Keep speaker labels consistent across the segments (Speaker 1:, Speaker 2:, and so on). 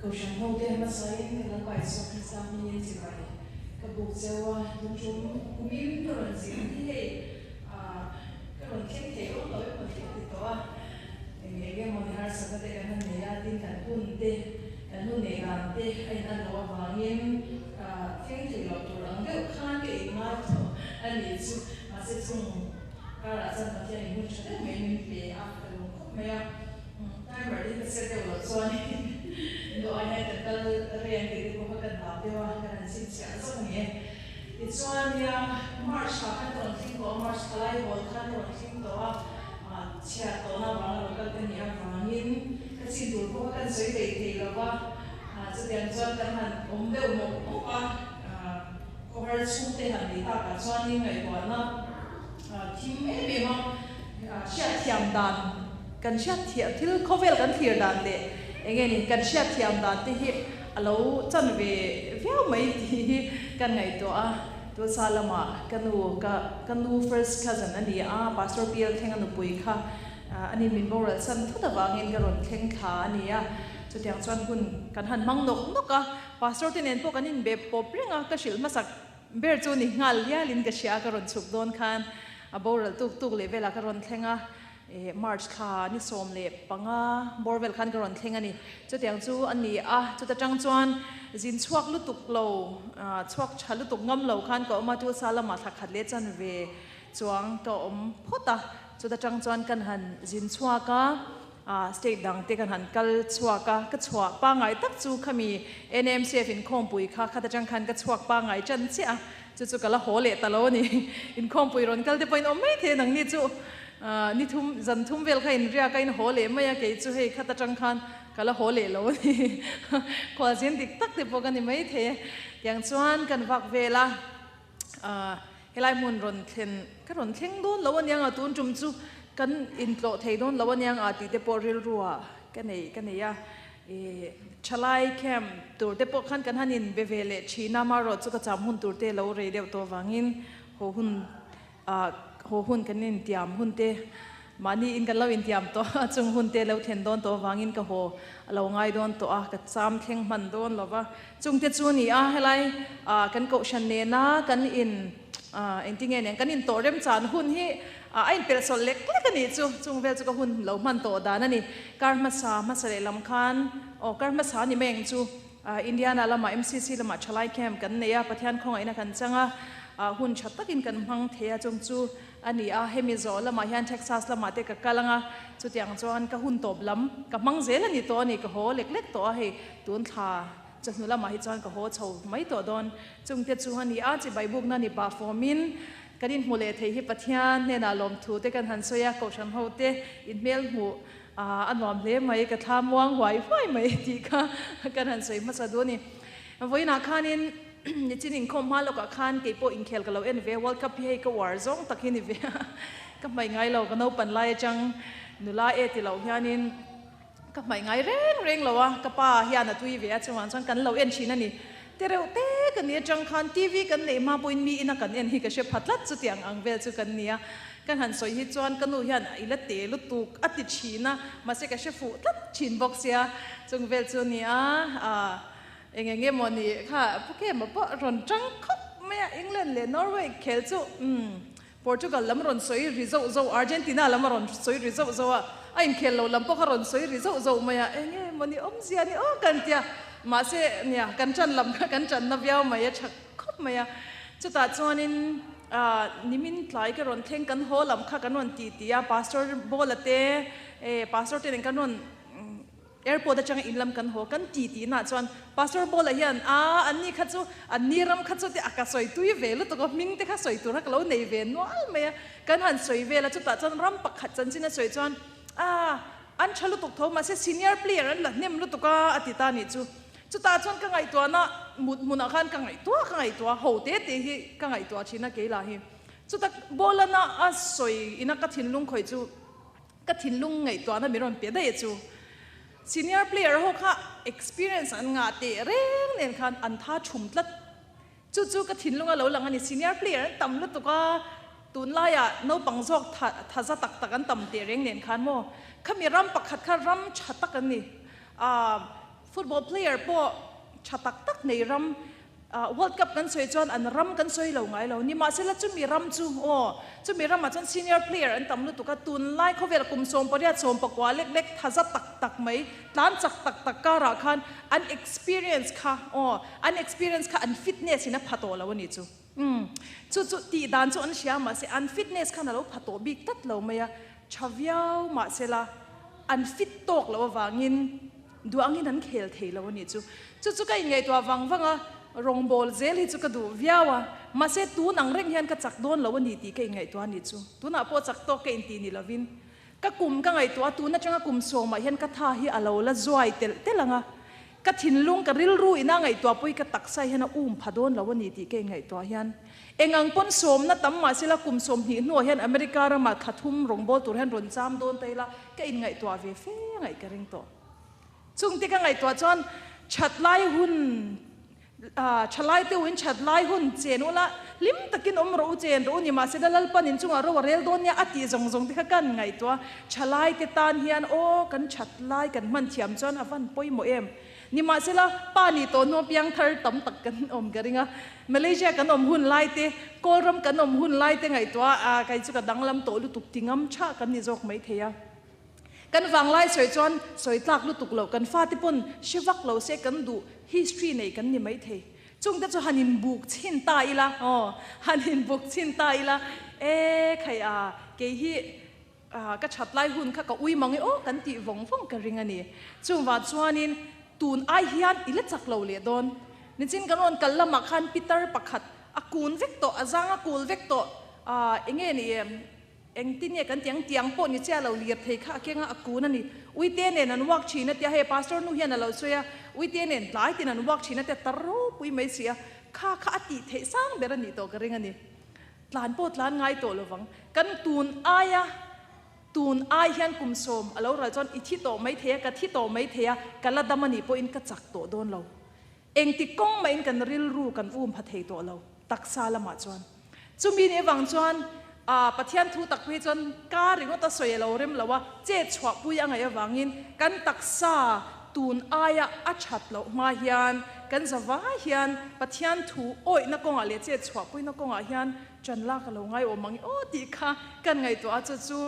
Speaker 1: Kohhran hote hmasain ka lo kaihchhuak nasa hmingin chibai ka buk cheu a, tun tum kumin ka rawn zin hi hei ka rawn thleng thei awm lo emaw tih a ti tawh a, eng eng emaw ni harsatna te kan han nei a, tin kan hun te kan hun nei dan te a in an loh avangin thleng thei loh tur ang deuh khan ka inngai tawh a nih chu, mahse chung karah chuan Pathian in hun tha deuh mai min pe a, ka lung khawp mai a. Timer hi ka set deuh loh chuanin dawh ai hian ka kal rei ang tih te pawh kha ka dah deuh a, ka han chhinchhiah zawk a ni e. Tichuan nia March ah khan ka rawn thleng tawh a, March thalai hawl khan ka rawn thleng tawh a, chhiat tawhna avanga rawn kal ka nih avangin ka chin tur pawh kha kan sawi thei thei lo va, chutiang chuan kan han awm deuh mawp mawp a, khawhar chhungte han tih takah chuanin ngaihtuahna thim em em a, hriatthiam dan kan hriatthiam thil khawvel kan thlir dan leh eng nge ni kan hriatthiam dan te hi a lo chan ve viau mai tih hi kan ngaihtuah a, Tulsa lamah ka nu ka ka nu first cousin a ni a, Pastor PL Thlenga nupui kha a ni min boral san thut avangin ka rawn thleng thla a ni a, chutiang chuan hun kan han hmang nawk nawk a, Pastor te nen pawh kan inbe pawp reng a, ka hrilh hmasak Ber chu ni nghal hialin ka hria a, ka rawn chhuk dawn khan a boral tuk tuk leh velah ka rawn thleng a, eh March thla ni 15 bawr vel khan ka rawn thleng a ni. Chutiang chu a ni a, chuta tang chuan zin chhuak lutuk lo, chhuak tha lutuk ngam lo khan ka awm a, Tulsa lamah thla khat leh chanve chuang ka awm phawt a, chuta tang chuan kan han zin chhuak a. State dang te kan han kal chhuak a, ka chhuah pangngai tak chu khami NMCF inkhawmpui kha khat atang khan ka chhuak pangngai tan chiah a, chu chu ka la haw leh ta lo a ni. Inkhawmpui rawn kal te pawhin awm mai thei a nangni chu ni thum zan thum vel kha inriak a in haw leh mai a, kei chu hei khat atang khan ka la haw leh lo a ni. Khualzin dik tak te pawh ka ni mai thei e. Tiang chuan kan vak vel a, Helai hmun rawn thlen ka rawn thleng dawn lo aniang a, tun tum chu kan intlawh thei dawn lo aniang a tih te pawh rilrua ka nei ka nei a. Ih thalai camp tur te pawh khan kan han inbe ve leh thin a, amaherawh chu ka cham hun tur te lo rei deuh tawh avangin haw hun ah haw hun kan intiam hun te Mahni in kan lo intiam tawh a, chung hun te lo thlen dawn tawh avangin ka haw a lo ngai dawn tawh a, ka cham thleng hman dawn lo va. Chung te chu ni a, helai ah kan kohhran nena kan in ah engtinge nen kan intawh remchan hun hi ah a inpelhsawlh lek lek a nih chu, chung vel chu ka hun lo hman tawh dan a ni. Kar hmasa hmasa leh lam khan aw kar hmasa ni mai ang chu ah Indiana lamah MCC lamah thalai camp kan nei a, Pathian khawngaihna kan chang a, ah hun tha takin kan hmang thei a, chung chu A ni a, hemi zawh lamah hian Texas lamah te ka kal ang a, chutiang chuan ka hun tawp lam ka hmang zel a ni tawh a ni, ka haw lek lek tawh a, hei tun thla chawhnu lamah hi chuan ka haw chho mai tawh dawn. Chungte chu a ni a, chibai bukna ni pah fawmin kan inhmu leh thei hi Pathian hnenah lawmthu te kan han sawi a, Kohhran ho te inhmel hmuh a nuam hle mai, ka thla muang huai huai mai tih kha kan han sawi hmasa duh a ni. Vawiinah khanin Nichin inkhawm hma lawkah khan kei pawh inkhel ka lo en ve, World Cup hi hei ka uar zawng tak hi ni ve a, ka hmaih ngai lo, ka naupan lai atang nula e ti loh hianin ka hmaih ngai reng reng lo a, ka pa hian a tui ve a, chuvang chuan kan lo en thin a ni. Te reuh te ka ni atang khan TV kan neih hma pawhin mi ina kan en hi ka hre pha tlat chutiang ang vel chu kan ni a, kan han sawi hi chuan ka nu hian i la te lutuk a ti thin a, mahse ka hre fuh tlat thin bawk sia, chung vel chu a ni a, ah. Eng eng emaw ni kha Pu Kema pawh rawn tang khawp mai a, England leh Norway khel chu umm Portugal lam rawn sawi ri zauh zauh, Argentina lam a rawn sawi ri zauh zauh a, a inkhel lo lam pawh kha rawn sawi ri zauh zauh mai a, eng emaw ni awmzia ni aw kan tia, mahse nia kan tan lam kha kan tanna viau mai a tha khawp mai a, chutah chuanin ah nimin tlai ka rawn thleng kan haw lam kha kan rawn ti ti a, Pastor Bawla te eh Pastor te nen kan rawn Airport atanga in lam kan haw kan ti tih nah chuan Pastor Bawla hian aa an ni kha chu an ni ram kha chu te a ka sawi tui ve lutuk a, hming te kha sawi tur kha ka lo nei ve nual mai a, kan han sawi vel a, chutah chuan ram pakhat chanchin a sawi chuan aa an tha lutuk tho mahse senior player an la hnem lutuk a a ti ta nih chu. Chutah chuan ka ngaihtuahna mut hmunah khan ka ngaihtuah ka ngaihtuah ho te te hi ka ngaihtuah thin a kei lah hi. Chuta Bawla na a sawi ina ka thinlung khawih chu Ka thinlung ngaihtuahna min rawn pe daih chu senior player ho kha experience an ngah teh reng nen khan an tha thum tlat. Chu chu ka thinlung a lo lang a ni. Senior player an tam lutuk a, tunlaiah naupang zawk tha tha za tak tak an tam teh reng nen khan maw. Khami ram pakhat kha ram tha tak an ni. Aaa. Football player pawh tha tak tak nei ram World Cup kan sawi chuan an ram kan sawi lo ngai lo. Nimahsela chumi ram chu aw, chumi ramah chuan senior player an tam lutuk a, tunlai khawvel kum 18 19 lek lek thaza tak tak mai, tlan chak tak tak karah khan an experience kha aw, an experience kha an fitness in a pha tawh lo a nih chu. Umm, chu chu tih dan chu an hria mahse an fitness khan a lo pha tawh bik tlat lo mai a, tha viau mahsela an fit tawk loh avangin duh angin an khel thei lo a nih chu. Chu chu ka inngaihtuah vang vang a, rawngbawl zel hi chu ka duh viau a, mahse tun ang reng hian ka chak dawn lo a ni tih ka inngaihtuah a nih chu. Tunah pawh chak tawk ka intih ni lovin ka kum ka ngaihtuah a, tun atanga kum sawmah hian ka tha hi a lo la zuai telh telh ang a, ka thinlung ka rilru ina ngaihtuah pawh hi ka taksa hian a um pha dawn lo a ni tih ka inngaihtuah hian Eng ang pawn sawmna tam mah sela kum 20 hnuah hian America ramah thla thum rawngbâwl tur hian rawn cham dawn ta ila ka inngaihtuah ve fe ngaih ka ring tawh. Chungte ka ngaihtuah chuan that lai hun tha lai deuhin that lai hun chen ula hlim takin awm rawh u chen rawh u ni mah sela Lalpan inchungah ro a rel dawn nia a tih zawng zawng te kha kan ngaihtuah. Tha lai te tan hian aw kan that lai kan hman thiam chuan a van pawimawh em. Nimahsela, pa nih tawh hnu piang thar tam tak kan awm ka ring a. Malaysia kan awm hun lai te, Kawlram kan awm hun lai te ngaihtuah a, kei chu ka danglam tawh lutuk ti ngam tha kan ni zawk mai thei a. Kan vanglai sawi chuan sawi tlak lutuk loh, kan fate pawn hre vak lo se kan duh history nei kan ni mai thei. Chungte chu han inbuk chhin ta ila, aw, han inbuk chhin ta ila, e khai a, kei hi Ka that lai hun kha ka ui mang e aw kan tih vawng vawng ka ring a ni. Chungvah chuanin tun ai hian i la chak lo leh dawn. Nichin kan rawn kal lamah khan pitar pakhat a kun vek tawh, a zang a kul vek tawh. Eng nge ni em? Engtin nge kan ti ang? Tiang pawh ni chiah lo lir thei kha a keng a, a kun a ni. Uite nen an walk thin a tia, hei pastor nu hian a lo sawi a, uite nen tlai tin an walk thin a tia, tar ropui mai si a, kha kha a tih theih sang ber a nih tawh ka ring a ni. Tlan pawh tlan ngai tawh lovang. Kan tun aia tun ai hian kum sawm a lo ral chuan i thi tawh mai thei a, ka thi tawh mai thei a, ka la dam a nih pawhin ka chak tawh dawn lo. Engti kawng mahin kan rilru kan um pha thei tawh lo, taksa lamah chuan. Chumi nih avang chuan ah Pathian thu tak phei chuan ka ringawt a sawi a lo rem lo a, chet chhuahpui a ngaih avangin kan taksa tun aia a that loh hma hian kan zavai hian Pathian thu awihna kawngah leh chet chhuahpuina kawngah hian ṭan lak a lo ngai awm ang aw tih kha kan ngaihtuah a, chu chu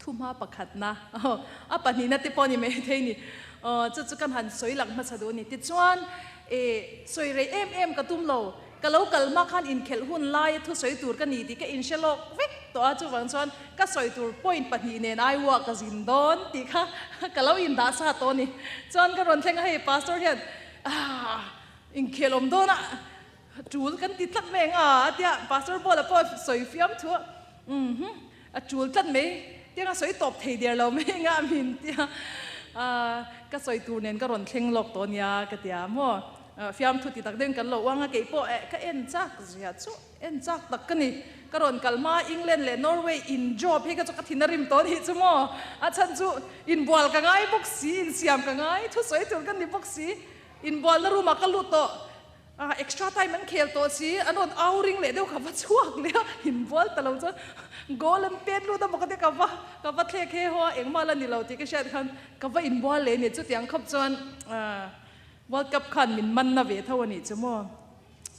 Speaker 1: thuhma pakhatna a pahnihna te pawh ni mai thei ni. Chu chu kan han sawi lang hmasa duh a ni. Tichuan sawi rei em em ka tum lo. Ka lo kal hma khan inkhelh hun laia thusawi tur ka ni tih ka inhre lawk vek tawh a, chuvang chuan ka sawi tur point pahnih nen aiwah ka zin dawn tih kha ka lo indah sa tawh a ni. Chuan ka rawn thleng a, hei pastor hian aah inkhelh awm dawn a, tul kan ti tlat mai ang a a tia, pastor Paul-a pawh sawi fiam thu a, umm a tul tlat mai, tiang a sawi tawp thei der lo mai anga a min tia, ka sawi tur nen ka rawn thleng lawk tawh nia ka tia maw. Fiamthu ti tak deuhin kan lo uang a, kei pawh eh ka en chak zia chu en chak tak ka ni. Ka rawn kal hma England leh Norway in job hi ka chu ka thin a rim tawh anih chu maw? A chhan chu inbual ka ngai bawk si, insiam ka ngai, thusawi tur ka ni bawk si. Inbualna room ah ka lut tawh, extra time an khel tawh si, an rawn au ring leh deuh ka va chhuak leh a, inbual ta lo chuan goal an pet lut a maw ka tia ka va ka va thlek he haw a, engmah la ni lo tih ka hriat khan ka va inbual leh a ni. Chutiang khawp chuan World Cup khan min man na ve tho a nih chu maw?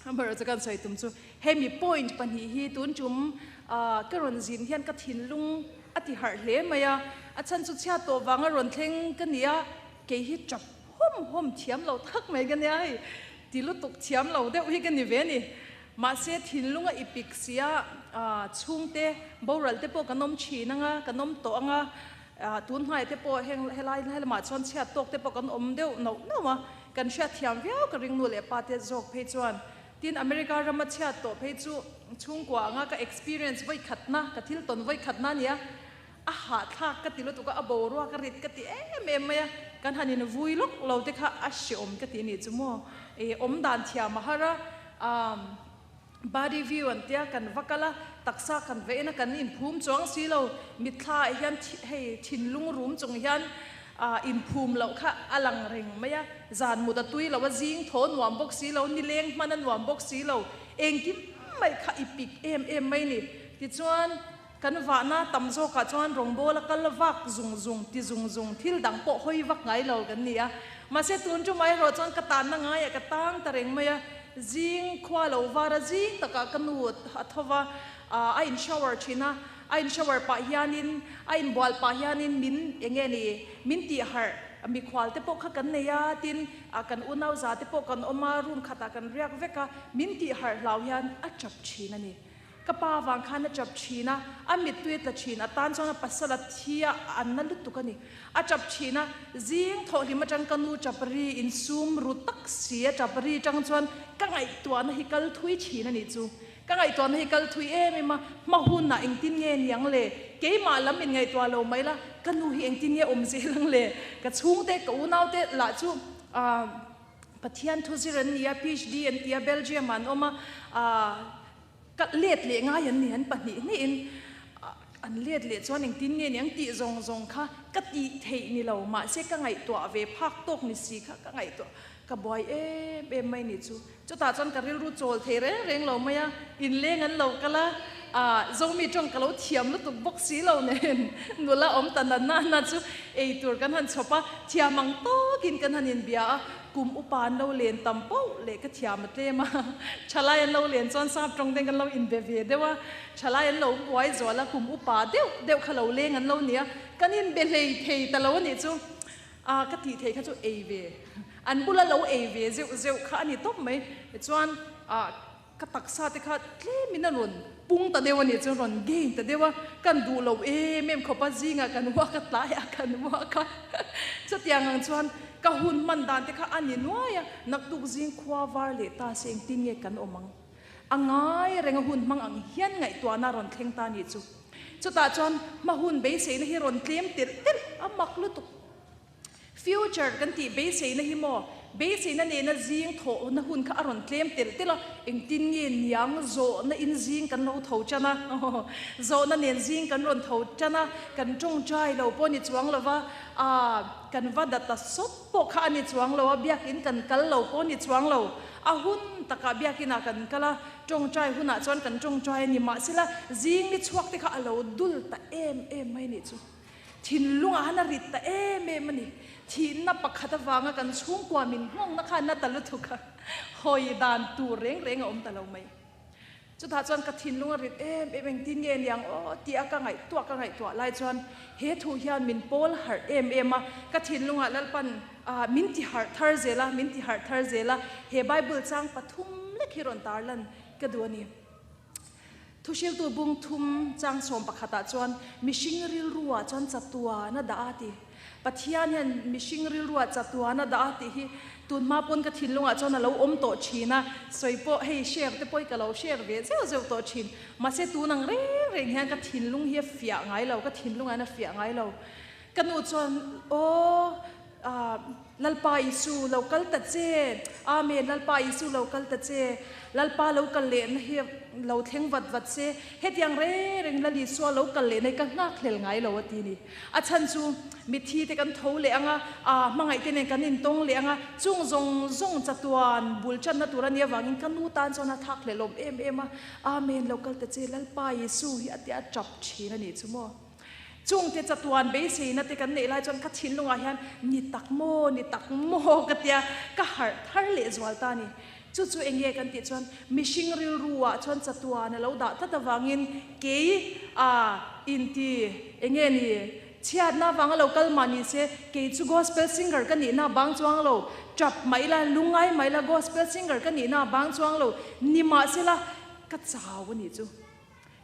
Speaker 1: Amaherawhchu kan sawi tum chu hemi point pahnih hi tun tum ka rawn zin hian ka thinlung a ti harh hle mai a, a chhan chu chhiat tawh vanga rawn thleng ka ni a, kei hi tap hawm hawm thiam lo tak mai ka nia hei ti lutuk thiam lo deuh hi ka ni ve a ni. Mahse thinlung a ipik sia chhungte boral te pawh kan awm thin anga kan awm tawh anga Tun hmai te pawh heng helai lamah chuan chhiat tawk te pawh kan awm deuh nauh nauh a, kan hriat thiam viau ka ring nu leh pa te zawk phei chuan. Tin, America rama chhiat tawh phei chu chhungkua anga ka experience vawi khatna, ka thil tawn vawi khatna a nia, a hahthlak ka ti lutuk a, a boruak a rit ka ti em em mai a, kan han invui lawk lo te kha a hreawm ka ti a nih chu maw. Awm dan thiam a har a, Body view an tia kan va kal a, taksa kan va en a, kan inphum chuang si lo, mitthla ah hian hei thinlung rum chung hian inphum loh kha a lang reng mai a, zan mut a tui lo a, zing thaw nuam bawk si lo, nileng hman a nuam bawk si lo, engkim mai kha i pik em em mai ni. Tichuan kan vahna tam zawkah chuan rawngbawla kal vak zung zung, ti zung zung, thil dang pawh hawi vak ngai lo kan ni a. Mahse tun chu mai erawh chuan ka tanna ngaiah ka tang ta reng mai a, zing khua lo var a zing takah ka nu a tho va, a in shower thin a, a in shower pah hianin a inbual pah hianin min eng nge ni min tih harh mikhual te pawh kha kan nei a, tin kan unau za te pawh kan awm a, room khatah kan riak vek a, min tih harh hlau hian a tap thin a ni. Ka pa vang khan a tap thin a, a mittui a tla thin, a tan chuan a pasal a thi a, a anna lutuk a ni. A tap thin a, zing thawhhlim atang ka nu tap ri insum ru tak si a tap ri tang chuan ka ngaihtuahna hi kal thui thin a nih chu. Ka ngaihtuahna hi kal thui em em a, hma hunah engtin nge niang le? Keimah lam in ngaihtuah lo mai la, ka nu hi engtin nge awm zel ang le? Ka chhungte, ka unaute lah chu ah Pathian thu zir an ni a, PhD an ti a, Belgium ah an awm a, ah ka let leh ngai an ni an pahnih hnihin an let leh chuan engtin nge niang tih zawng zawng kha ka tih theih ni lo mahse ka ngaihtuah ve phak tawk ni si kha ka ngaihtuah ka buai em em mai ni chu chutah chuan ka rilru chawl thei reng reng lo mai a inleng an lo kal a ah zomi tawng ka lo thiam lutuk bawk si lo nen nula awm ta na na chu eitur kan han chhawp a thiam ang tawkin kan han inbia a. Kum upa an lo len tam poh leh ka thiam a tlem a, thalai an lo len chuan sap tawng ten kan lo inbe ve deuh a, thalai an lo buai zual a, kum upa deuh deuh kha lo leng an lo ni a, kan inbe hlei thei ta lo a nih chu, a ka tih theih kha chu ei ve, an bula lo ei ve zeuh zeuh kha a ni tawp mai, tichuan ah. Ka taksa te kha tlemin a rawn pung ta deuh a nih chuan rawn gain ta deuh a, kan duh lo em em khawp a, zingah kan uak a, tlaiah kan uak a, chutiang ang chuan ka hun hman dan te kha a ni nuai a, naktuk zing khua var leh ta se engtin nge kan awm ang? A ngai reng a hun hmang ang hian ngaihtuahna a rawn thleng ta a nih chu. Chutah chuan hma hun beiseina hi rawn tlem telh telh a mak lutuk. Future kan tih beiseina hi maw? Beiseina nena zing thawhna hun kha a rawn tlem telh telh a, engtin nge niang zawhna in zing kan lo tho tan a, zawhna nen zing kan rawn tho tan a, kan tawngtai lo pawh a ni chuang lo va, aah kan va data sawt pawh kha a ni chuang lo a, biakin kan kal lo pawh a ni chuang lo, a hun takah biakinah kan kal a, tawngtai hunah chuan kan tawngtai a ni, mahsela zing ni chhuak te kha a lo dul ta em em mai a nih chu. Thinlungah han a rit ta em em a ni. Thihna pakhat avanga kan chhungkua min nghawngna kha na ta lutuk a, hawi dan tur reng reng a awm ta lo mai. Chutah chuan ka thinlung a rit em em, engtin nge niang aw tih a ka ngaihtuah ka ngaihtuah lai chuan he thu hian min pawl harh em em a, ka thinlungah Lalpan min ti harh thar zel a, min ti harh thar zel a, he Bible chang pathum lek hi rawn tarlan ka duh a ni. Thuhriltu bung thum chang sawm pakhatah chuan mihring rilruah chuan chatuan a dah a ti. Pathian hian mihring rilruah chatuan a dah a tih hi tunhma pawn ka thinlungah chuan a lo awm tawh thin a, sawi pawh hei share te pawh hi ka lo share ve zeuh zeuh tawh thin. Mahse tun ang reng reng hian ka thinlung hi a fiah ngai lo, ka thinlungah hian a fiah ngai lo. Ka nu chuan aw ah Lalpa Isu lo kal ta che, Amen, Lalpa Isu lo kal ta che, Lalpa lo kal lehna hi lo thleng vat vat se, hetiang reng reng Lal Isua lo kal lehna hi ka nghak hlel ngai lo a ti ni. A chhan chu mitthi te kan tho leh ang a, ah hmangaih te nen kan intawng leh ang a, chung zawng zawng chatuan bul channa tur a nih avangin ka nu tan chuan a thak hlel awm em em a, Amen, lo kal ta che, Lalpa Isu hi a ti a tap thin a nih chu maw. Chungte chatuan beiseina te kan neih lai chuan ka thinlungah hian ni tak maw, ni tak maw ka tia ka harh thar leh zual ta a ni. Chu chu eng nge kan tih chuan mihring rilruah chuan chatuan a lo dah tlat avangin kei a inti eng nge ni chhiatna avanga lo kal mah ni se kei chu gospel singer ka nihna a bang chuang lo, tap mai la, lungngai mai la gospel singer ka nihna a bang chuang lo, ni mahsela ka chau a nih chu.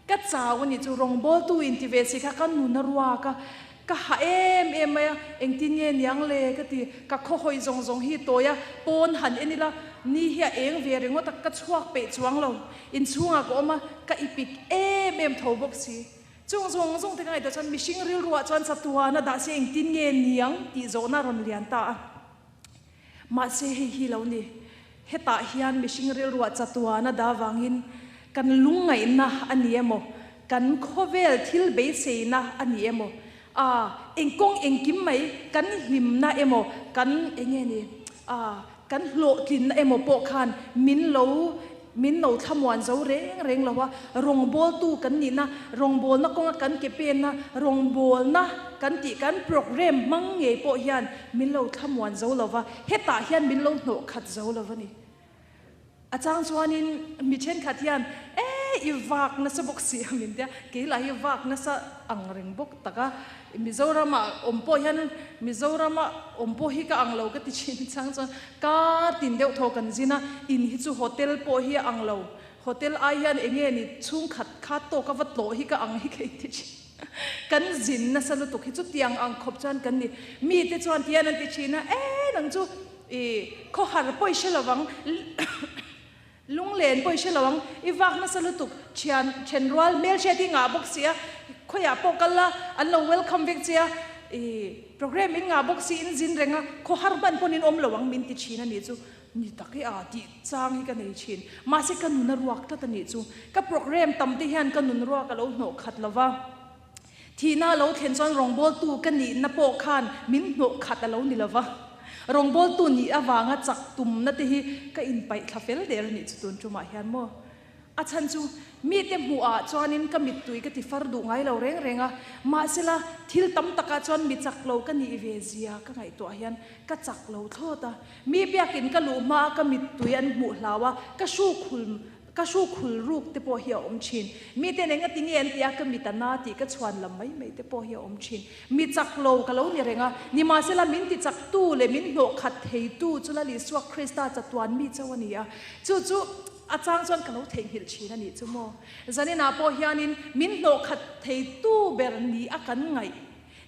Speaker 1: Ka chau a nih chu, rawngbawltu in ti ve si kha ka nun a ruak a, ka ha em em mai a, engtin nge niang le ka ti, ka khawhawi zawng zawng hi tawi a, pawn han en ila, ni hi a eng ve ringawt a, ka chhuak peih chuang lo, inchhungah ka awm a, ka ipik em em tho bawk si. Chung zawng zawng te ka ngaihtuah chuan mihring rilruah chuan chatuan a dah si engtin nge niang tih zawhna a rawn lian ta a. Mahse hei hi lo ni, hetah hian mihring rilruah chatuan a dah vangin kan lungngaihna a ni emaw, kan khawvel thil beiseina a ni emaw, a eng kawng engkim mai kan hlimna emaw, kan eng nge ni, a kan hlawhtlinna emaw pawh khan min lo. Min lo thlamuan zo reng reng lo a, rawngbawltu kan nihna, rawngbawlna kawnga kan ke penna, rawngbawlna kan tih kan programme hmang ngei pawh hian min lo thlamuan zo lo va, hetah hian min lo hnawh khat zo lo a ni. A chang chuanin mi thenkhat hian, E, i vak nasa bawk si a min tia, kei lah hi vak nasa ang reng bawk tak a, Mizorama awm pawh hian Mizorama awm pawh hi ka ang lo ka ti thin chang chuan kar tin deuh thaw kan zin a, in hi chu hotel pawh hi a ang lo, hotel ai hian eng nge ni chhungkhat kha tawk a va tlawh hi ka ang hi ka inti thin. Kan zin nasa lutuk hi chutiang ang khawp chuan kan ni. Mite chuan tihian an ti thin a, E nang chu i khawhar pawh i hre lovang. Lunglen pawh i hre lo ang, i vak nasa lutuk, thian then rual hmelhriat hi ngah bawk si a, khawiah pawh kal la, an lo welcome vek che a, i programme in ngah bawk si, in zin reng a, khaw har hman pawn in awm lo ang min ti thin a nih chu, ni tak i a tih chang hi ka nei thin, mahse ka nun a ruak tlat a nih chu, ka programme tam te hian ka nun ruak a lo hnawh khat lo va, Thihna a lo thlen chuan rawngbawltu ka nihna pawh khan min hnawh khat a lo ni lo va, rawngbawltu nih avanga chak tumna te hi ka inpaih thla fel der a nih chu tun tumah hian maw. A chhan chu mite hmuhah chuanin ka mittui ka ti far duh ngai lo reng reng a, mahsela thil tam takah chuan mi chak lo ka nih ve zia ka ngaihtuah hian ka chak lo thlawt a, mi biakin ka luh hmaa ka mittui an hmuh hlau a, ka hrukhul Ka hruk hul ruk te pawh hi a awm thin. Miten eng ati nge an ti a, ka mit a na tih ka chhuan lam mai mai te pawh hi a awm thin. Mi chak lo ka lo ni reng a, nimahsela min ti chak tu leh min hnawh khat thei tu chu Lal Isua Krista chatuan mi chauh a ni a, chu chu a chang chuan ka lo theihnghilh thin a nih chu maw. Zaninah pawh hianin min hnawh khat thei tu ber ni a kan ngaih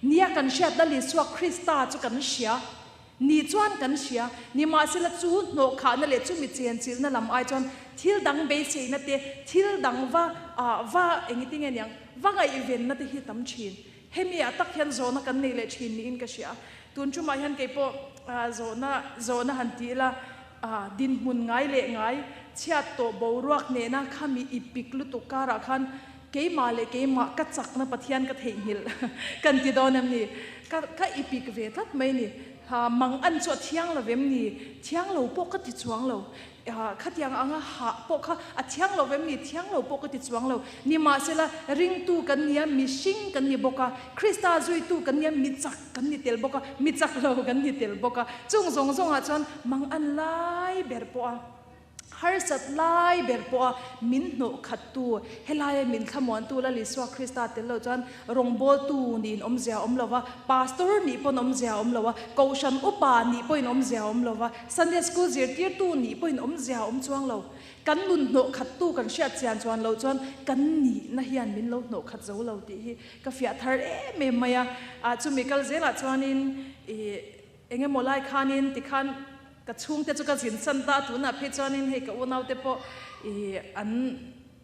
Speaker 1: ni a kan hriat Lal Isua Krista chu kan hria. Ni chuan kan hria, nimahsela chu hnawhkhahna leh chumi chenchilhna lam ai chuan thil dang beiseina te, thil dang va ah va engiti nge niang, va ngaihvenna te hi tam thin. Hemi ah tak hian zawhna kan nei leh thin niin ka hria. Tun tumah hian keipawh zawhna zawhna han ti ila, dinhmun ngai leh ngai, chhiat tawh boruak nena khami ipik lutuk karah khan Keimah leh keimah ka chakna Pathian ka theihnghilh kan ti dawn em ni? Ka ka ipik ve tlat mai ni. Ha mang an chu a thiang lo vem ni? Thiang lo pawh ka ti chuang lo. Ha khatiang anga hah pawh kha a thiang lo vem ni? Thiang lo pawh ka ti chuang lo. Nimahsela ringtu kan nia, mihring kan ni bawk a, Krista zuitu kan nia, mi chak kan ni tel bawk a, mi chak lo kan ni tel bawk a. Chung zawng zawngah chuan mang an lai ber pawh a. Harsat lai ber pawha min hnawh khattu, helaia min thlamuantu Lal Isua Krista tel lo chuan rawngbawltu niin awmzia a awm lo va, pastor nih pawhin awmzia a awm lo a, kohhran upa nih pawhin awmzia a awm lo va, Sunday school zirtirtu nih pawhin awmzia a awm chuang lo. Kan nun hnawh khattu kan hriat chian chuan loh chuan kan nihna hian min lo hnawh khat zo lo tih hi ka fiah thar em em mai a. Chumi kal zelah chuanin ih eng emaw lai khanin tikhan Ka chhungte chu ka zin san ta a, tunah phei chuanin hei ka unaute pawh ih an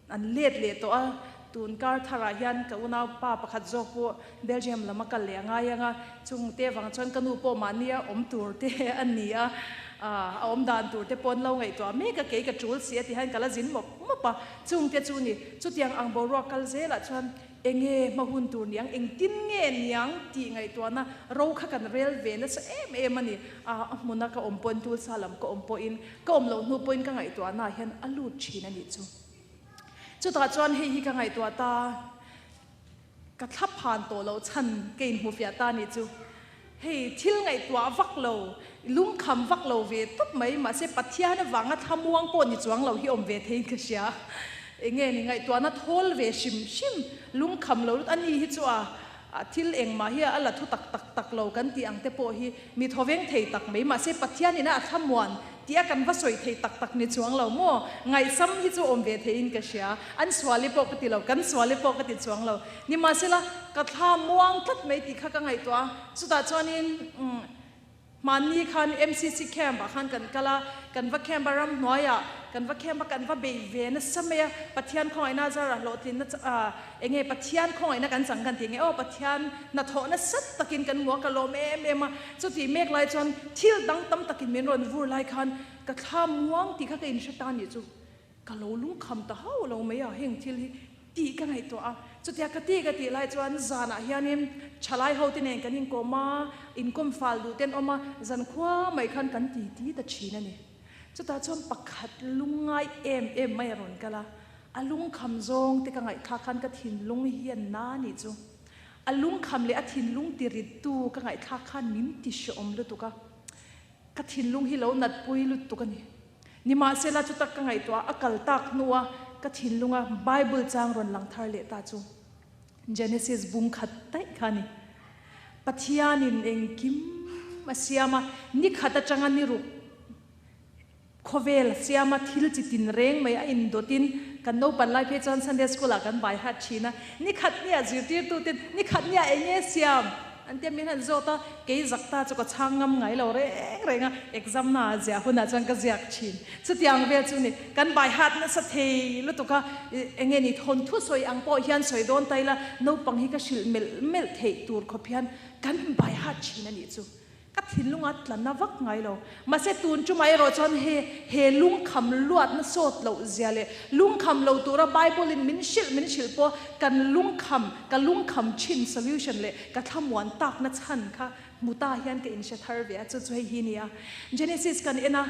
Speaker 1: an let leh tawh a, tun kar tharah hian ka unaupa pakhat zawk pawh Belgium lam a kal leh a ngai ang a, chungte vang chuan ka nu pawh mahnia awm tur te a ni a, a awm dan tur te pawh an lo ngaihtuah mek a, kei ka tul si a ti hian ka la zin mawp mawp a, chungte chu ni chutiang ang boruak kal zelah chuan Enge hma hun tur niang, engtin nge niang tih ngaihtuahna ro kha kan rel ve nasa em em a ni. A hmuna ka awm pawhin, tulsa lam ka awm pawhin, ka awm loh hnu pawhin ka ngaihtuahnaah hian a lut thin a nih chu. Chutah chuan hei hi ka ngaihtuah ta, ka thla phan tawh loh chhan ka inhmufiah ta a nih chu. Hei thil ngaihtuah vak lo, lungkham vak lo ve tawp mai, mahse Pathian avanga thlamuang pawh ni chuang lo hi awm ve theiin ka hria. Enge ni ngaihtuahna thawl ve hrim hrim, lungkham lo lut a ni hi chu a thil engmah hi a la thu tak tak tak lo kan tih ang te pawh hi mi thawveng thei tak mai, mahse Pathian ina a thlamuan tih a kan va sawi thei tak tak ni chuang lo maw? Ngaihsam hi chu awm ve theiin ka hria, an sual i pawh ka ti lo, kan sual i pawh ka ti chuang lo. Nimahsela, ka thla muang tlat mai tih kha ka ngaihtuah a, chutah chuanin hmanni khan MCC camp ah khan kan kal a, kan va camp a ramhnuaiah kan va camp a, kan va bei ve nasa mai a, Pathian khawngaihna zara hlawhtlinna eng nge Pathian khawngaihna kan chang kan tih nge aw Pathian hnathawh nasa takin kan hmu a, ka lawm em em a, chutih mek lai chuan thil dang tam takin min rawn vur lai khan ka thla muang tih kha ka inhre ta anih chu. Ka lo lungkham ta hauh lo mai a, heng thil hi tih ka ngaihtuah a. Chutia ka ti ka tih lai chuan zanah hianin thalai ho te nen kan inkawm a, inkawm fal duh ten awm a, zan khua mai khan kan ti ti ta thin a ni. Chutah chuan pakhat lungngai em em mai a rawn kal a, a lungkham zawng te ka ngaihthlak khan ka thinlung hian na nih chu. A lungkham leh a thinlung ti rittu ka ngaihthlak khan min ti hrehawm lutuk a, ka thinlung hi lo natpui lutuk a ni. Nimahsela chutak ka ngaihtuah a kal tak hnua ka thinlunga Bible chang rawn lang thar leh ta chu Genesis bung khat daih kha a ni. Pathianin engkim a siam a, ni khat atanga ni ruk khawvel a siam a, thil chi tin reng mai a indawtin kan naupan lai phei chuan Sunday School ah kan bai hat thin a, ni khat nia zirtirtuten ni khat nia eng nge siam an tia min han zawt a, kei zak ta chu ka chhang ngam ngai lo reng reng a, exam na ah ziah hunah chuan ka ziak thin. Chutiang vel chu ni, kan bai hat nasa thei lutuk a, eng nge ni thawnthu sawi ang pawh hian sawi dawn ta ila naupang hi ka hrilh melh melh theih tur khawp hian kan bai hat thin a nih chu. Ka thinlunga tlanna vak ngai lo. Mahse tun tumah erawh chuan he he lungkham luatna sawt loh zia leh lungkham lo tura Bible in min hrilh min hrilh pawh kan lungkham ka lungkham thin solution leh ka thlamuan takna chhan kha hmu ta hian ka inhre thar ve a, chu chu hei hi nia. Genesis kan en a.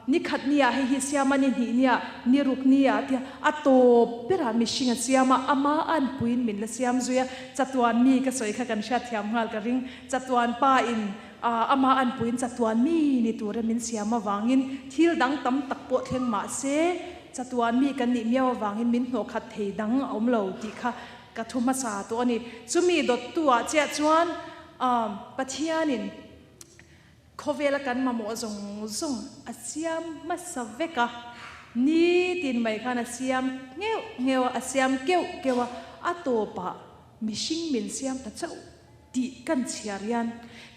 Speaker 1: Ni khat nia hei hi siam a, ni hnih nia, ni ruk nia tia a tawp berah mihring a siam a, ama an puiin min la siam zui a, chatuan mi ka sawi kha kan hriatthiam nghal ka ring, chatuan pa in ama an puiin chatuan mi ni tura min siam avangin thil dang tam tak pawh thleng mah se chatuan mi kan nih miau avangin min hnawh khat thei dang a awm lo tih kha ka thu hmasa tawh a ni. Chumi dawttu ah chiah chuan Pathianin Khawvela kan mamawh zawng zawng a siam hmasa vek a, nitin mai khan a siam ngheuh ngheuh a, a siam keuh keuh a, a tawpah mihring min siam ta chauh tih kan chhiar hian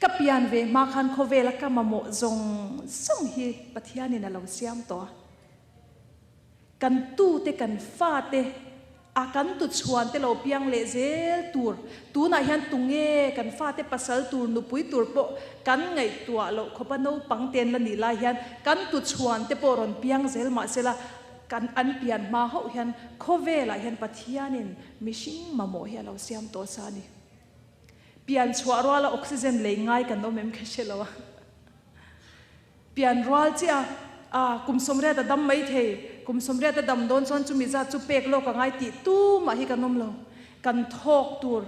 Speaker 1: ka pian ve hma khan khawvela ka mamawh zawng zawng hi Pathianin a lo siam tawh a. Kan tute, kan fate, a kan tuchhuan te lo piang leh zel tur. Tunah hian tunge kan fate pasal tur, nupui tur pawh kan ngaihtuah loh khawpa naupang ten la nih lai hian kan tuchhuan te pawh rawn piang zel mahsela kan an pian hma hauh hian khawvelah hian Pathianin mihring mamawh hi a lo siam tawh sa a ni. Pian chhuah ruala oxygen lei ngai kan awm em ka hre lo a. Pian rual chiah a, kum 80 a dam mai thei. Kum 80 a dam dawn chuan chumi zat chu pek lawk a ngai tih tumah hi kan awm lo. Kan thawk tur,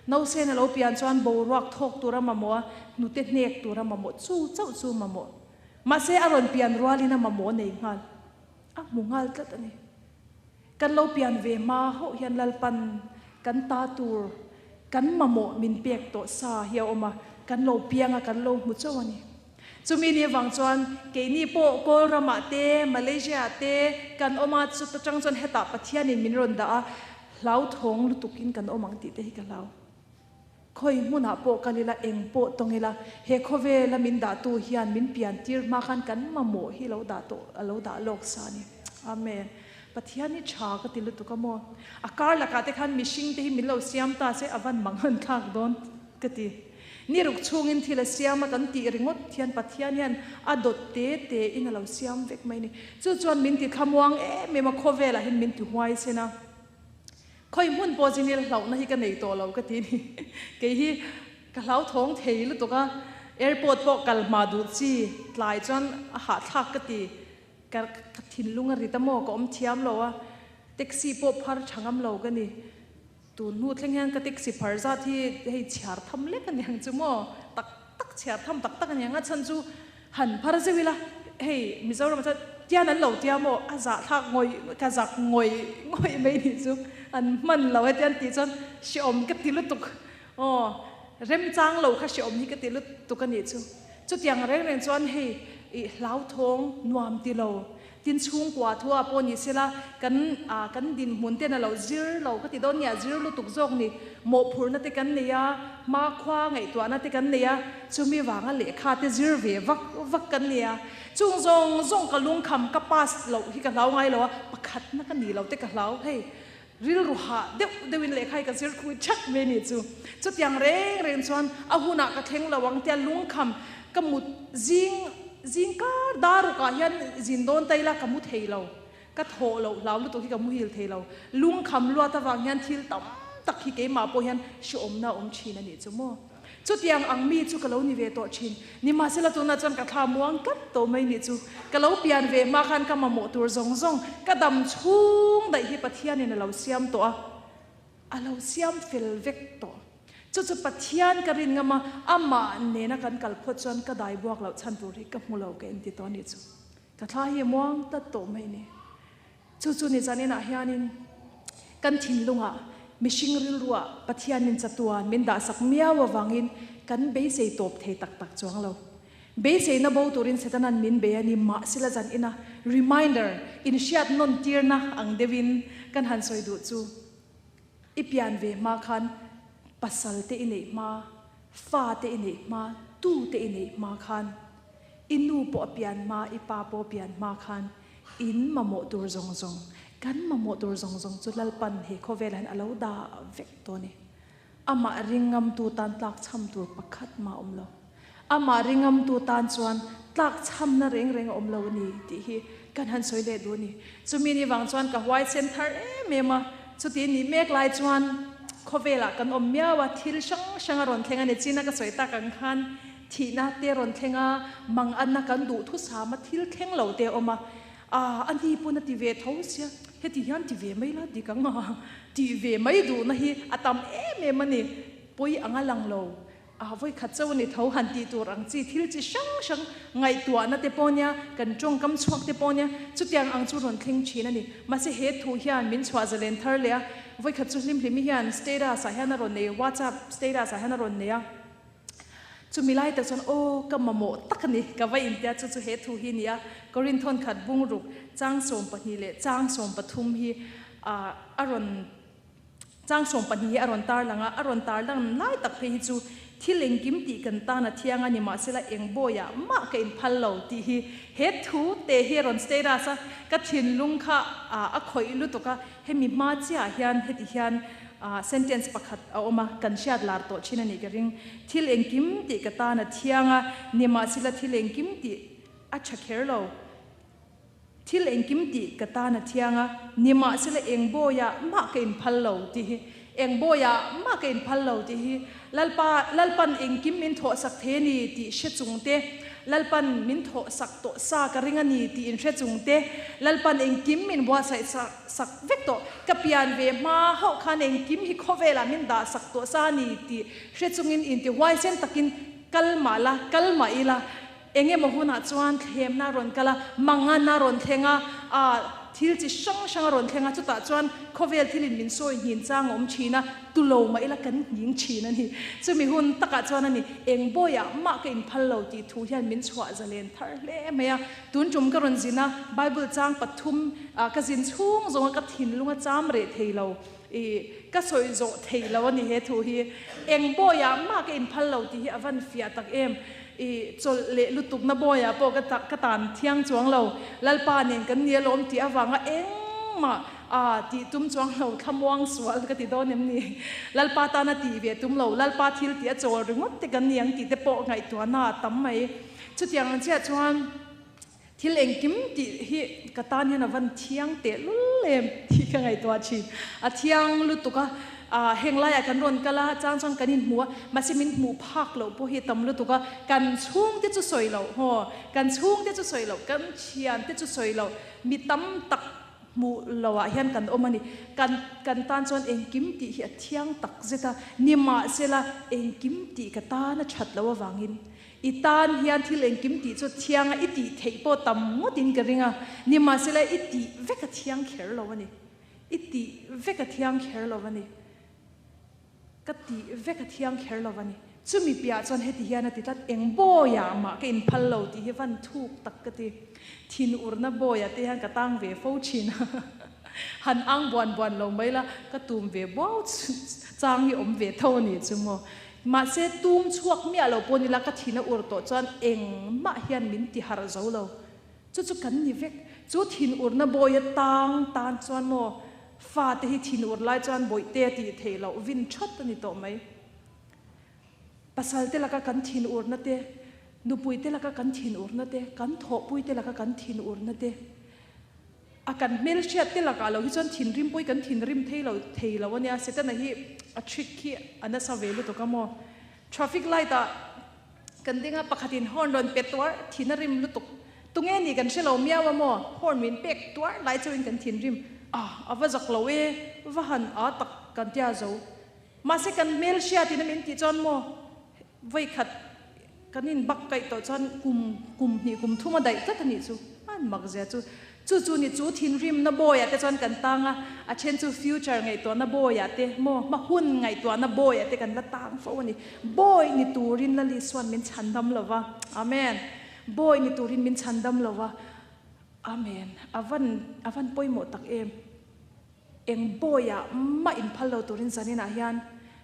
Speaker 1: nausen a lo pian chuan boruak thawk tur a mamawh a, hnute hnek tur a mamawh, chu chauh chu mamawh. Mahse a rawn pian rualin a mamawh nei nghal, a hmu nghal tlat a ni. Kan lo pian ve hma hauh hian Lalpan kan ta tur, kan mamawh min pek tawh sa hi a awm a, kan lo piang a, kan lo hmu chauh a ni. Chumi ni avang chuan keini pawh Kawl ramah te, Malaysia ah te kan awm a, chuta tang chuan hetah Pathianin min rawn dah a, hlauthawng lutukin kan awm ang tih te hi ka hlau. Khawi hmunah pawh kal ila, eng pawh tawng ila, he khawvela min dahtu hian min pian tir hma khan kan mamawh hi lo dah tawh, a lo dah lawk sa a ni. Amen. Pathian hi tha ka ti lutuk a maw? A kar lakah te khan mihring te hi min lo siam ta se a van mang han thlak dawn ka ti. Ni ruk chhungin thil a siam a kan tih ringawt hian Pathian hian a dawt te te in a lo siam vek mai a ni. Chu chuan min ti thlamuang em em a, khawvelah hian min ti huaisen a. Khawi hmun pawh zinil hlauhna hi ka nei tawh lo ka ti ni. Kei hi ka hlauthawng thei lutuk a, airport pawh kal hma duh chi tlai chuan a hahthlak ka ti. Ka ka thinlung a rit a maw ka awm thiam lo a, taxi pawh phar tha ngam lo ka ni. Tun hnu thleng hian ka taxi phar zat hi hei chhiar tham lek a niang chu maw, tak tak chhiar tham tak tak a niang a chhan chu han phar zeuh ila hei Mizoram ah chuan tian an lo tia maw a zahthlak ngawih ka zak ngawih ngawih mai nih chu an hman lo hetiang tih chuan hrehawm ka ti lutuk aw remchang lo kha hrehawm hi ka ti lutuk a nih chu. Chutiang reng reng chuan hei i hlauthawng nuam ti lo, tin chhungkua thua pawh ni sela kan kan dinhmun ten a lo zir lo ka ti dawn nge a zir lutuk zawk ni, mawhphurhna te kan nei a, hmakhua ngaihtuahna te kan nei a, chumi vanga lehkha te zir ve vak vak kan ni a, chung zawng zawng ka lungkham ka pass loh hi ka hlau ngai lo a, pakhatna ka ni lo te ka hlau hei. Rilru hah deuh deuhin lehkha hi ka zir khui thak mai a nih chu. Chutiang reng reng chuan a hunah ka thleng lo ang tia lungkham ka mut zing zing kar dar rukah hian zin dawn ta ila ka mu thei lo. Ka thawh loh hlau lutuk hi ka muhil thei lo. Lungkham luat avang hian thil tam tak hi keimah pawh hian hrehawmna a awm thin a nih chu maw. Chutiang ang mi chu ka lo ni ve tawh thin. Nimahsela tunah chuan ka thla muang tlat tawh mai nih chu. Ka lo pian ve hma khan ka mamawh tur zawng zawng ka dam chhung daih hi Pathianin a lo siam tawh a, a lo siam fel vek tawh. Chu chu Pathian ka rin ngam a, amah nena kan kal phawt chuan ka dai buak loh chhan tur hi ka hmu lo ka inti tawh nih chu. Ka thla hi a muang tlat tawh mai ni. Chu chu ni zaninah hianin kan thinlungah mihring rilruah Pathianin chatuan min dahsak miau avangin kan beisei tawp thei tak tak chuang lo. Beiseina bo turin Setanan min bei a ni mahsela zanina reminder, inhriat nawn tirna ang deuhin kan han sawi duh chu i pian ve hma khan pasal te i neih hma, fa te i neih hma, tu te i neih hma khan i nu pawh a pian hma, i pa pawh a pian hma khan In mamawh tur zawng zawng, kan mamawh tur zawng zawng chu Lalpan he khawvelah hian a lo dah vek tawh a ni. Amah ringamtu tan tlakchham tur pakhat mah a awm lo. Amah ringamtu tan chuan tlakchhamna reng reng a awm lo a ni tih hi kan han sawi leh duh a ni. Chumi ni vang chuan ka huaisen thar em em a, chuti nih mek lai chuan khawvelah kan awm miau a, thil hrang hrang a rawn thleng a ni. China ka sawi tak ang khan Thihna te rawn thleng a, manganna kan duh thusam a thil thleng lo te a awm a, ah a ni pawn a ti ve tho sia, heti hian ti ve mai la dik ang a, tih ve mai duhna hi a tam em em a ni, pawi ang a lang lo, ah vawikhat chauh a ni tho han tih tur ang chi thil chi hrang hrang ngaihtuahna te pawh nia, kan tawngkam chhuak te pawh nia, chutiang ang chu rawn thleng thin a ni. Mahse he thu hian min chhuah zalen thar leh a, vawikhat chu hlimhlimi hian status ah hian a rawn nei, WhatsApp status ah hian a rawn nei a. Chumi lai tak chuan, Aw, ka mamawh tak a ni, ka va intia chu chu he thu hi nia, Korinth thawnkhat bungruk chang 12 leh chang 13 hi a rawn chang 12 hi a rawn tar lang a, a rawn tar lang lai tak phei hi chu thil engkim tih kan tan a thiang a ni, mahsela eng bawiah mah ka inphal lo tih hi he thu te hi a rawn status a, ka thinlung kha a khawih lutuk a, Hemi hma chiah hian heti hian sentence pakhat a awm a, kan hriat lar tawh thin a nih ka ring. Thil engkim tih ka tan a thiang a, nimahsela thil engkim tih a tha kher lo. Thil engkim tih ka tan a thiang a, nimahsela eng bawiah mah ka inphal lo tih hi, eng bawiah mah ka inphal lo tih hi Lalpa, Lalpan engkim min thawhsak thei a ni tih hre chung te, Lalpan min thawhsak tawh sa ka ring a ni tih inhre chung te, Lalpan engkim min buatsaih sak vek tawh, ka pian ve hma hauh khan engkim hi khawvelah min dahsak tawh sa a ni tih hre chungin inti huaisen takin kal mah la, kal mah ila, Eng emaw hunah chuan thlemna a rawn kal a, mangan a rawn thleng a, ah, thil chi hrang hrang a rawn thleng a, chutah chuan khawvel thilin min sawi nghin chang a awm thin a, tu lo mah ila kan nghing thin a ni. Chumi hun takah chuan a ni, eng bawiah mah ka inphal lo tih thu hian min chhuah zalen thar hle mai a. Tun tum ka rawn zin a, Bible chang pathum, ah, ka zin chhung zawnga ka thinlung a cham reh thei lo, ih, ka sawi zawh thei lo a ni he thu hi. Eng bawiah mah ka inphal lo tih hi a van fiah tak em. I chawlh leh lutukna bawiah pawh ka ka tan thiang chuang lo. Lalpa nen kan ni alawm tih avanga engmah a tih tum chuang lo, thlamuang sual ka ti dawn em ni? Lalpa tana tih ve tum lo, Lalpa thil tih a chawl ringawt te kan ni ang tih te pawh ngaihtuahna a tam mai. Chutiang ang chiah chuan thil engkim tih hi ka tan hian a van thiang tehlul em tih ka ngaihtuah thin. A thiang lutuk a, ah heng laiah kan rawn kal a, chang chuan kan inhmu a, mahse min hmuh phak loh pawh hi a tam lutuk a, kan chhungte chu sawi loh haw, kan chhungte chu sawi loh, kan thiante chu sawi loh, mi tam tak hmuh lohah hian kan awm a ni. Kan kan tan chuan engkim tih hi a thiang tak zet a, nimahsela engkim tih ka tan a that loh avangin I tan hian thil engkim tih chu thianga i tih theih pawh tam ngawtin ka ring a, nimahsela i tih vek a thiang kher lo a ni. I tih vek a thiang kher lo a ni. Ka tih vek a thiang kher lo a ni. Chumi piah chuan heti hian a ti tlat, eng bawiah mah ka inphal lo tih hi van thuk tak ka ti. Thinurna bawiah te hian ka tang ve fo thin a, han ang buan buan lo mai la, ka tum ve buau chang hi awm ve tho a ni chu maw. Mahse, tum chhuak miah lo pawh nila ka thin a ur tawh chuan engmah hian min ti harh zo lo. Chu chu kan ni vek. Chu thin urna bawi a tang tan chuan maw fate hi thin ur lai chuan bawihte a tih theih loh vin thawt a ni tawh mai. Pasal te laka kan thin urna te, nupui te laka kan thin urna te, kan thawhpui te laka kan thin urna te, A kan hmelhriat te lakah lo hi chuan thinrim pawh hi kan thinrim thei lo thei lo a nia, Setana hi a trick hi a nasa ve lutuk a maw? Traffic light ah kan ding a, pakhatin horn rawn pe tuar, thin a rim lutuk. Tunge nih kan hre lo miau a maw? Horn min pek tuar lai chauhin kan thinrim. Ah, a va zak lo e, va han aa tak kan tia zo. Mahse kan hmel hriatin a min tih chuan maw, vawikhat kan in bak kaih tawh chuan kum kum hnih kum thum a daih tlat a nih chu. An mak zia chu. Chu chu ni chu thinrimna bawiah te chuan kan tang a, a then chu future ngaihtuahna bawiah te maw, hma hun ngaihtuahna bawiah te kan la tang fo a ni. Bawi ni turin Lali chuan min chhandam lo va. Amen. Bawi ni turin min chhandam lo va. Amen. A van a van pawimawh tak em. Eng bawiah mah inphal lo turin zaninah hian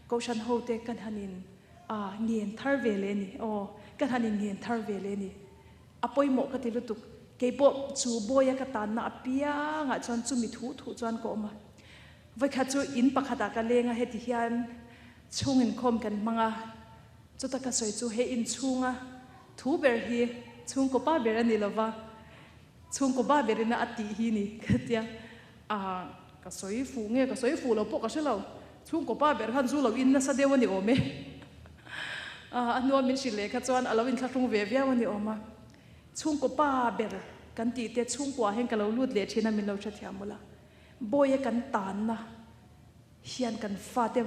Speaker 1: Kohhran hote kan han in a ngen thar ve leh a ni. Aw, kan han in ngen thar ve leh a ni. A pawimawh ka ti lutuk. Keipawh chu bawia ka tanna apiangah chuan chumi thu thu chuan ka awm a. Vawikhat chu in pakhatah ka leng a, heti hian chhung inkhawm kan hmang a. Chuta ka sawi chu he inchhunga thu ber hi chhungkaw pa ber a ni lova, Chhungkaw ba berina a tih hi ni ka tia, ah ka sawi fuh nge ka sawi fuh lo pawh ka hre lo, chhungkaw pa ber khan zu lo in nasa deuh a ni awm e, ah a hnua min hrilh leh kha chuan a lo inthlahrung ve viau a ni awm a, chhungkaw pa ber kan tih te chhungkua hian ka lo lut leh thin a min lo hrethiam mawlh a, bawia kan tanna hian kan fate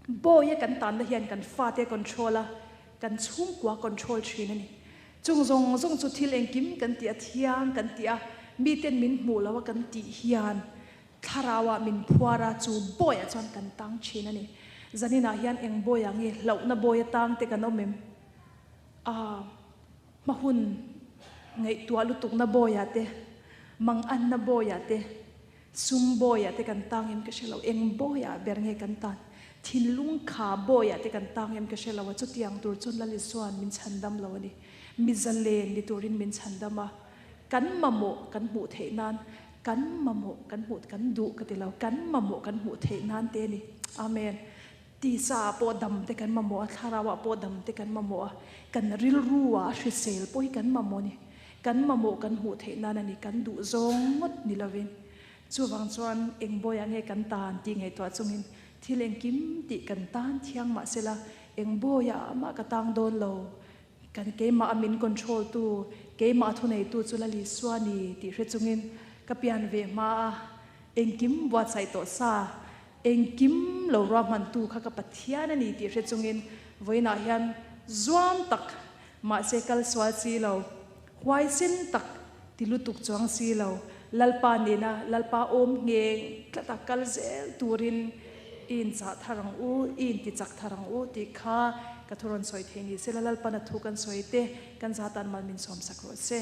Speaker 1: Bawia kan tanna hian kan fate control a, kan chhungkua control thin a ni. Chung zawng zawng chu thil engkim kan tih a thiang kan tih a, miten min hmuh lo a kan tih hian thlarauah min phuar a, chu bawiah chuan kan tang thin a ni. Zaninah hian eng bawiah nge hlauhna bawia tang te kan awm em? Aa, hma hun ngaihtuah lutukna bawiah te, manganna bawiah te, Sum bawiah te kan tang em ka hre lo, eng bawiah ber nge kan tan? Thinlung kha bawiah te kan tang em ka hre lo a, chutiang tur chuan Lal Isua'n min chhandam lo a ni. Mi zalen ni turin min chhandam a, kan mamawh kan hmuh theih nan, kan mamawh kan hmuh kan duh ka ti lo, kan mamawh kan hmuh theih nan te a ni. Amen. Tisa ah pawh dam te kan mamawh a, thlarau ah pawh dam te kan mamawh a, kan rilru ah hrisel pawh hi kan mamawh a ni. Kan mamawh kan hmuh theih nan a ni, kan duh zawng ngawt ni lovin. Chuvang chuan eng bawiah nge kan tan tih ngaihtuah chungin thil engkim tih kan tan thiang mah sela, eng bawiah mah ka tang dawn lo, kan keimah a min control tu, keimah a thuneitu chu Lal Isua ni tih hre chungin ka pian ve hma a, engkim buatsaih tawh sa, Engkim lo ruahmantu kha ka Pathian a ni tih hre chungin vawiinah hian zuam tak, mahse kal sual si lo, huaisen tak ti lutuk chuang si lo, Lalpa nena Lalpa awm ngheng tlata kal zel turin i inchah thar ang u, i intichak thar ang u tih kha ka thu rawn sawi thei ni sela Lalpan a thu kan sawi te kan zatan mal min sawmsak rawh se.